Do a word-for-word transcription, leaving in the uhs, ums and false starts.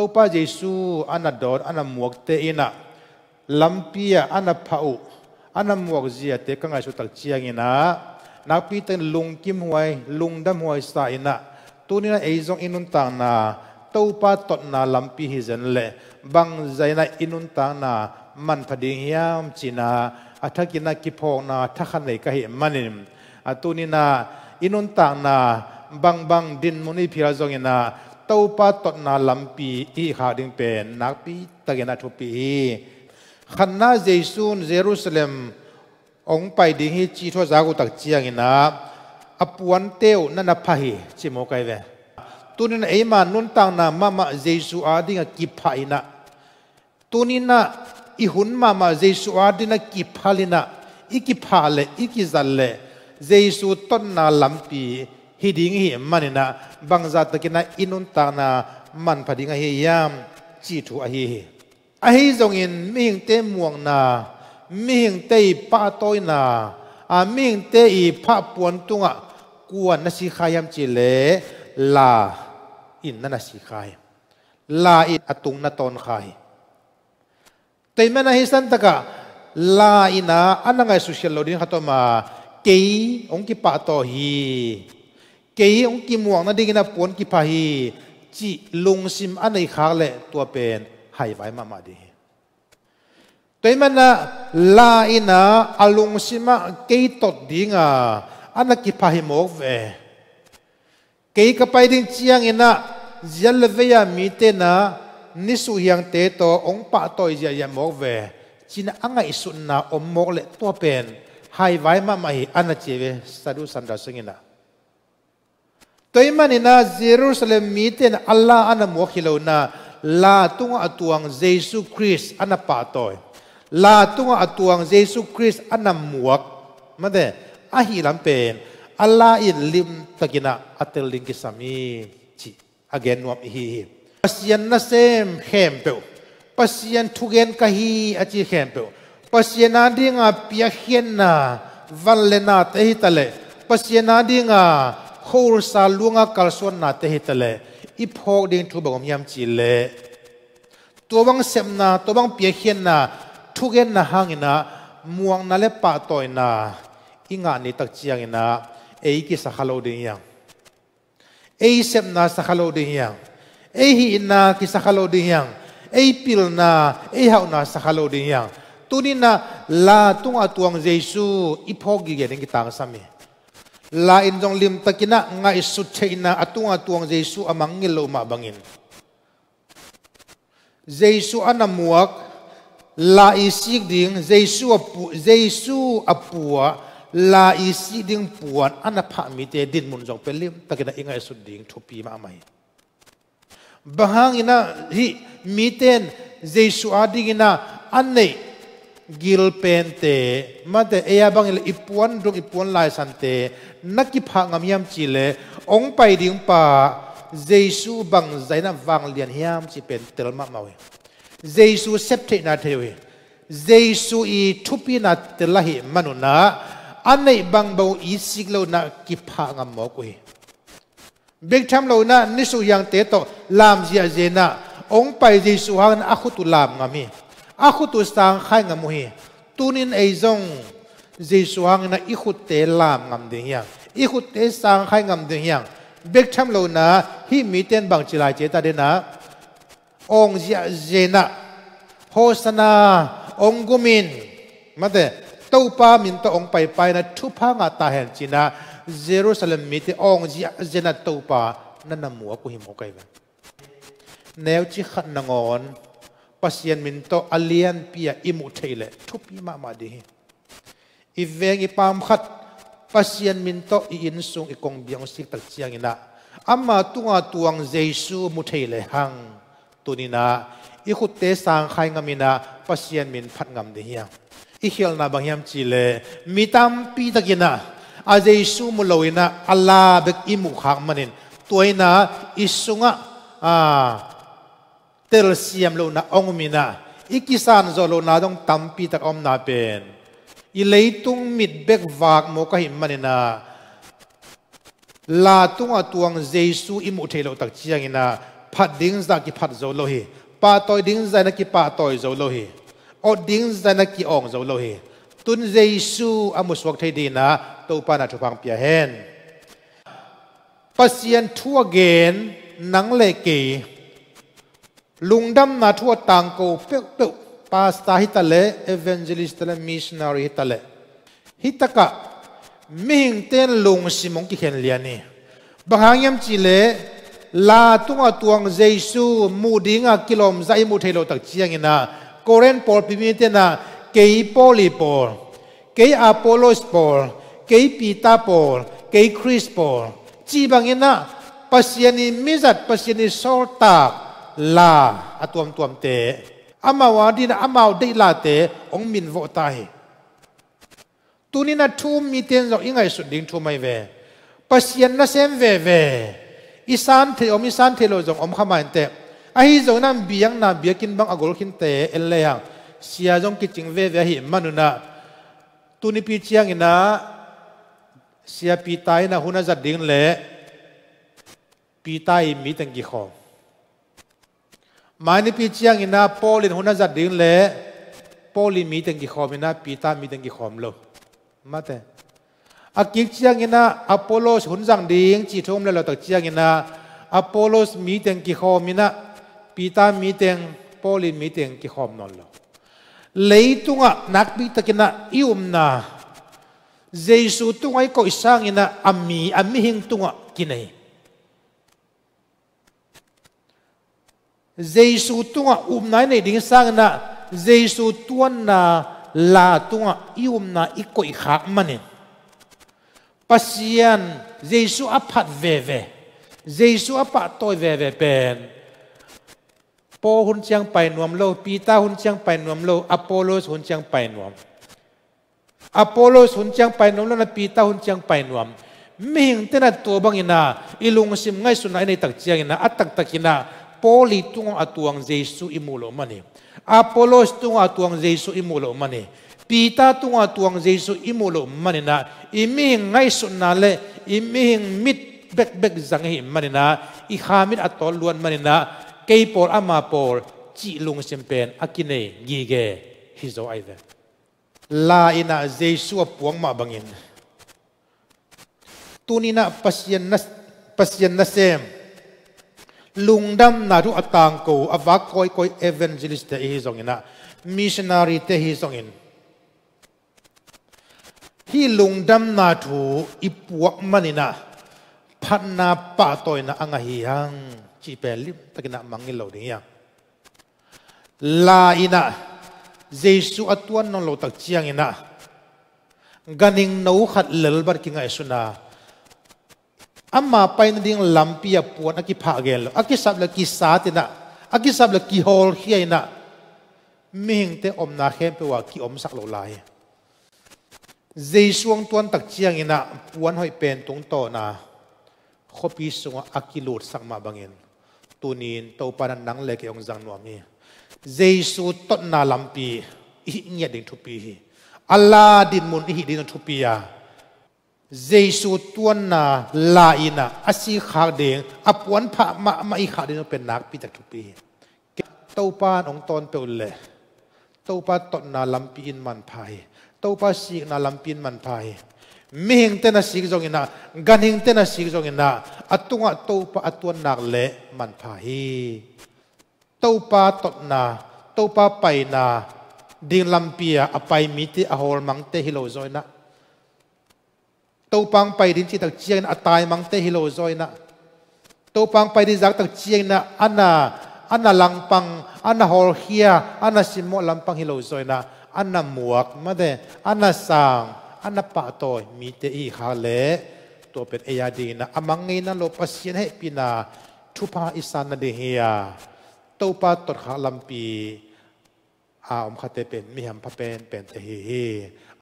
Topa Jesu a na dawn, a na muakte in ah lampi ah a na phah uh, a na muak ziate ka ngaihsut tak ciangin ah nakpi takin lungkimhuai, lungdamhuai sa in ah, tuni in ah ei zong i nuntakna Topa totna lampi hi zen leh bangzah in ah i nuntakna manpha ding hiam ci-in ah a thakin ah kiphawkna thakhat nei ka hih manin, a tuni in ah i nuntakna bangbang dinmun i phial zongin ah Topa totna lampi i hih khak ding pen nakpi takin ah thupi hi. Khatna, Jesu in Jerusalem hong pai ding hi cih thu a zak uh tak ciangin ah a puante uh na na phah hi ci mawk ahi ve. Tuni in ah eima nuntakna mahmah Jesu ading ah kiphah in ah, tuni in ah i hun mahmah Jesu ading ah kiphal in ah, i kiphah leh i kizat leh Jesu totna lampi hi ding i hih manin ah bangzah takin ah i nuntakna manpha ding ahi hiam cih thu ahi hi. Ahi zongin mihingte muakna, mihingte i pahtawina, a mihingte i phah puan tungah kua in na sikkha hiam cih leh La in na na sikkha hi. La in a tung na tawn kha hi. Tua ahih manin ah hih santakah La in ah a na ngaihsut khial lo ding khat om a, kei hong kipahtawi hi, kei hong kimuak nadingin ah puan kiphah hi cih lungsim a nei khak leh tua pen haivai mahmah ding hi. Tua ahih manin ah La in ah a lungsim ah kei tot ding a, a na kiphah hi mawk ve. Kei ka pai ding ciangin ah ziat leh vei a mite in ah nisuh hiangte tawh hong pahtawi ziahziah mawk ve ci-in ah a ngaihsutna om mawk leh tua pen haivai mahmah hi a na ci ve, Sadhu Sundar Singh in ah. Tua ahih manin ah Jerusalem mite in ah a La a na muak hi lo in ah La tungah a tuang Jesu Khrist a na pahtawi, La tungah a tuang Jesu Khrist a na muak, mate, ahih lam pen a La in limtakin ah a tel ding kisam hi cih a gen nuam i hi hi. Pasian nasem khempeuh, Pasian thugen ka hi a ci khempeuh, Pasian ading a piakkhiatna van leh nate hi ta leh, Pasian ading a khuasa luang a kalsuannate hi ta leh, i phawk ding thu bang om hiam cih leh tua bang sepna, tua bang piakkhiatna, thugenna hangin ah muakna leh pahtawina i ngah ni tak ciangin ah ei kisa kha lo ding hi hang. Ei sepna sa kha lo ding hi hang. Ei hihna kisa kha lo ding hi hang. Ei pilna, ei hauhna sa kha lo ding hi hang. Tuni in ah La tungah a tuang Jesu i phawk gige ding kitangsam hi. La in zong limtakin ah ngaihsut theihna, a tungah a tuang Jesu a mangngilh loh mah bangin, Jesu a na muak, La i sik ding, Jesu a pu-, Jesu a pua, La i sik ding puan a na phah mite dinmun zong pen limtakin ah i ngaihsut ding thupi mahmah hi. Bang hangin ah hih mite in Jesu adingin ah a neih gil pente, mate, ei a bangin leh i puan dung, i puan laisante na kiphah ngam hiam cih leh hong pai ding pa Jesu bangzah in ah vanglian hiam cih pen tel mahmah uh hi. Jesu septheihna thei uh hi. Jesu i thupina tel ahih manun ah a neih bang bang i sik lo in ah kiphah ngam mawk uh hi. Bek tham lo in ah nisuh hiangte tawh lam ziahziah in ah hong pai Jesu hangin a khut uh lam ngam hi. A khut uh sangkhai ngam uh hi. Tuni in ei zong Jesu hangin ah i khutte lam ngam ding hi hang. I khutte sangkhai ngam ding hi hang. Bek tham lo in ah hih mite in bangci lai ci hiam cih leh, awng ziahziah in ah, Hosanna, hong gum in, mate, Topa min tawh hong paipai in ah thupha ngah ta hen ci-in ah Jerusalem mite awng ziahziah in ah Topa na na muak uh hi mawk ahi ve. Neuci khat nangawn Pasian min tawh a lianpi-a i muh theih leh thupi mahmah ding hi. I veng i paam khat Pasian min tawh i inn sung i kongbiang hong sik tak ciangin ah ama tungah tuang Jesu mu thei lehang, tuni-in ah i khutte sangkhai ngam in ah Pasian min phat ngam ding hi hang. I khialhna bang hiam cih leh mi tampi takin ah a Jesu mu lo-in ah a la bek i muh khak manin, tua-in ah i sungah, a, telsiam lohna hong om in ah, i kisan zawh lohna dong tampi tak a omna pen i leitung mit bek vak mawk ahih manin ah, la tungah tuang Jesu i muh theih loh tak ciangin ah Phat ding zah kiphat zo lo hi. Pahtawi ding zah in a kipahtawi zo lo hi. Awt ding zah in a ki-awng zo lo hi. Tun Jesu a musuak thei dingin ah Topa in ah thupha hong pia hen. Pasian thu a gen nang le kei, lungdamna thu a tangko peuhpeuh, pastor hi ta leh, evangelist hi ta leh, missionary hi ta leh, hi takah mihingte in lungsim hong kikhen lian hi. Bang hang hiam cih leh, la tungah tuang Jesu muh dingah kilawm zah i muh theih loh tak ciangin ah, Korin pawlpi mite in ah, kei Paul i pawl, kei Apollos pawl, kei Peter pawl, kei Khrist pawl, cih bangin ah Pasian i mizat, Pasian i sawltak la a tuamtuamte, amau a dingin ah amau deih late hong minvawh ta hi. Tuni in ah thu um mite in zong i ngaihsut ding thu mai ve. Pasian nasem veve i san theih om, i san theih loh zong om kha mah inteh. Ahi zongin ah biakna biakinn bang a gol khinte en lehang, sia zong kicing veve ahih manun ah, tunipi ciangin ah Sia Peter in ah hun a zat ding leh Peter i mi teng kikhawm. Mai nipi ciangin ah Paul in hun a zat ding leh Paul i mi teng kikhawm in ah Peter mi teng kikhawm lo. Mate. A kik ciangin ah Apollos hun zang ding cih thu om leh lo tak ciangin ah Apollos mi teng kikhawm in ah Peter mi teng, Paul i mi teng kikhawm nawn lo. Leitungah nakpi takin ah i upna Jesu tungah i koih sangin ah a mi, a mihing tungah kinei. Jesu tungah upna i neih ding sangin ah Jesu tuanna la tungah i upna i koih khak manin, Pasian Jesu a phat veve, Jesu a pahtawi veve pen Paul hun ciang pai nuam lo, Peter hun ciang pai nuam lo, Apollos hun ciang pai nuam. Apollos hun ciang pai nuam lo in ah Peter hun ciang pai nuam. Mihingte in ah tua bangin ah i lungsim ngaihsutna i neih tak ciangin ah, a taktakin ah Paul i tungah a tuang Jesu i muh loh man hi. Apollos tungah a tuang Jesu i muh loh man hi. Peter tungah a tuang Jesu i muh loh manin ah, i mihing ngaihsutna leh i mihing mit bekbek zang i hih manin ah, i kha mit a tawt luat manin ah, kei pawl, ama pawl cih lungsim pen a kinei gige hi zaw ahi ve. La in ah Jesu a puak mah bangin, tuni in ah Pasian na, Pasian nasem, lungdamna thu a tangko, a vak kawikawi evangelist-te i hi zongin ah, missionary-te i hi zongin, hih lungdamna thu i puak manin ah phatna, pahtawina a ngah hi hang cih pen limtakin ah mangngilh lo ding hi hang. La in ah Jesu a tuan nawn loh tak ciangin ah, ganhing no khat lelbat kingaihsun a, ama pai nading lampi ah puan a kiphah gen lo, a kisap leh kisat in ah, a kisap leh kihawlkhia in ah, mihingte omna khempeuh ah ki-omsak lo lai hi. Jesu hong tuan tak ciangin ah puan hoih pen tungtawn a, khuapi sungah a kilutsak mah bangin, tuni in Topa in ah nang le kei hong zang nuam hi. Jesu totna lampi i hih ngiat ding thupi hi. A la dinmun i hih ding thupi a, Jesu tuanna la in ah a sik khak ding, a puan phah mahmah i khak ding pen nakpi tak thupi hi. Topa in hong tawn peuh leh, Topa totna lampi in manpha hi. Topa sikna lampi in manpha hi. Mihingte in a sik zongin ah, ganhingte in a sik zongin ah, a tungah Topa a tuan nak leh manpha hi. Topa totna, Topa paina ding lampi ah a pai mite, a hawlmangte hi lo zaw in ah, Topa hong pai ding cih tak ciangin a taimangte hi lo zaw in ah, Topa hong pai ding zak tak ciangin ah, a na, a na langpang, a na hawlkhia, a na simmawh lampang hi lo zaw in ah, a na muak mate, a na sang, a na pahtawi mite i hih khak leh, tua pen ei a dingin ah a mangngilhna lo, Pasian hehpihna thupha i san nading hi a, Topa totkhak lampi a om khate pen mi hampha penpente hi hi.